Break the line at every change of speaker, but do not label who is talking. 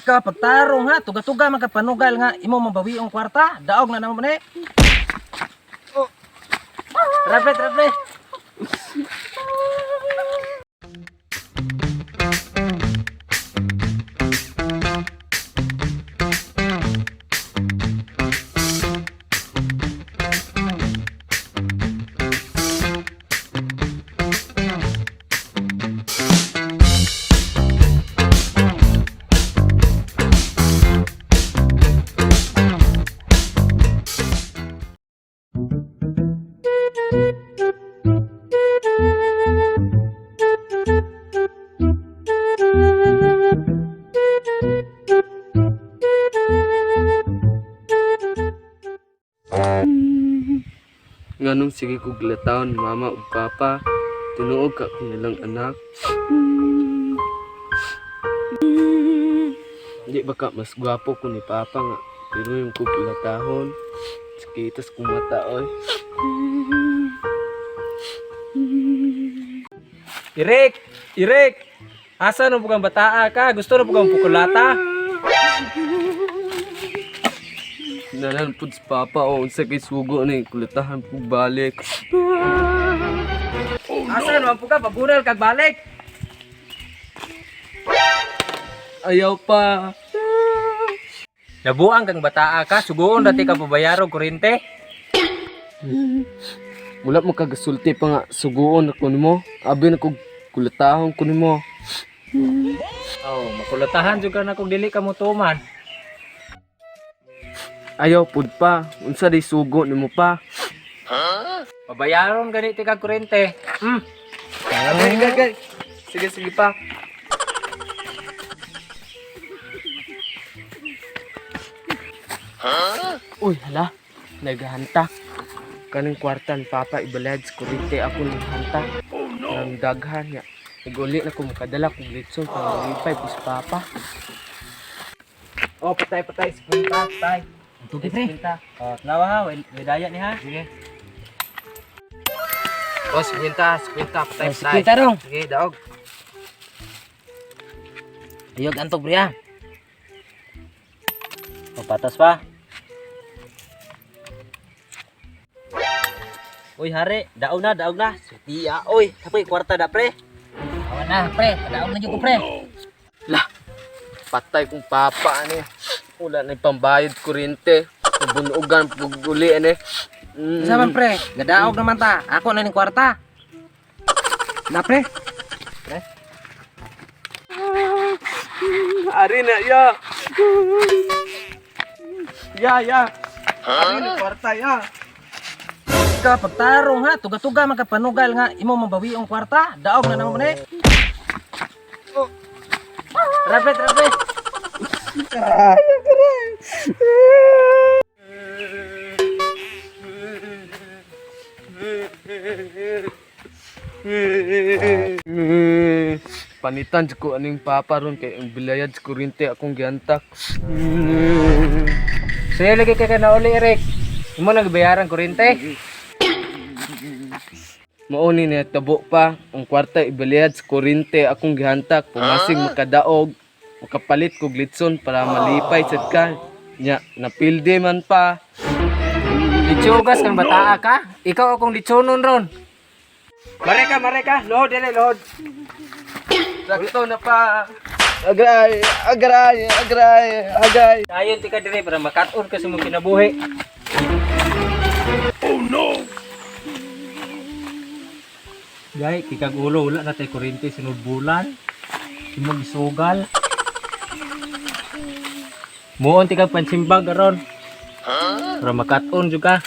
Ikaw pagtarong ha, tuga-tuga man ka panugal nga imo mabawiong kwarta, daog na namo ni. Oh. Rape, rape.
Nganong sige ko gilataon mama ug papa, tinuog ka ko nilang anak. Di ba ka mas gwapo ko ni papa nga, pero yung ko pilatahon. Sakitas kong mata oy.
Irek! Irek! Asa na po kang bataa ka? Gusto na po kang pukulata?
Nalan pud si papa o unsa kay sugo ni kulatahan pug balik.
Asa naman po ka? Pabunal kag balik!
Ayaw pa.
Nabuang kang bataa ka, suguon dati ka pabayarog kurente.
Wala mo kagasulti pa nga suguon ako nimo. Abi na kog kulatahon ko nimo.
Oh, makulatahan jud ka na kung dili ka motuman.
Ayaw pud pa. Unsa day sugo nimo pa?
Pabayaron gani ti kag kurente.
Agay, agay, agay. Sige, sige pa. Uy, hala. Naghantak. Kaning kwartan, papa, ibalad sa kurente ako naghanta. Oh, no. Ang daghan niya. Naguli na ko makadala kong litson pang lipay pus papa.
Oh, patay patay, 50, patay.
Tugi pre.
50.
Oh, tanawa ha, way daya ni ha.
Sige. Oh, 50, 50, patay,
Oh,
patay.
50 rong.
Sige, daog.
Ayog antok pre ha. Oh, patas pa. Uy, hari, daog na, daog na. Sutiya, oy. Tapoy kwarta da pre. Awan na, pre. Padaog na jud ko pre.
Lah, patay kong papa ani. Wala na pambayad kurente. Nabunugan pug uli ani.
Sa man pre, gadaog naman ta. Ako na ning kwarta. Na pre.
Ari na ya. Ya ya. Ari na kwarta ya.
Ikaw pagtarong ha, tuga-tuga man ka panugal nga imo mabawiong kwarta, daog na namo ni. Oh. Rape, rape.
Panitan jud ko aning papa ron kay ang bilayad sa kurente akong giantak.
Sige, lagi kay ka nauli, Eric. Imo nagbayaran kurente.
Mao ni tabo pa ang kwarta ibalayad sa kurente akong gihantak pumasig makadaog makapalit kog litson para malipay sad ka. Nya napilde man pa.
Litsugas kang bataa ka. Ikaw akong litsunon ron. Mare ka, mare ka. Lohod, dili, lohod.
Sakto na pa. Agray, agray, agray, agray.
Ayon ti ka dire para makat-on ka sa imong kinabuhi. Oh no. Gay, kikag ulo wala na tay kuryente sunod bulan. Imong isugal. Muon ti kag pansimbag aron. Para makat-on jud ka.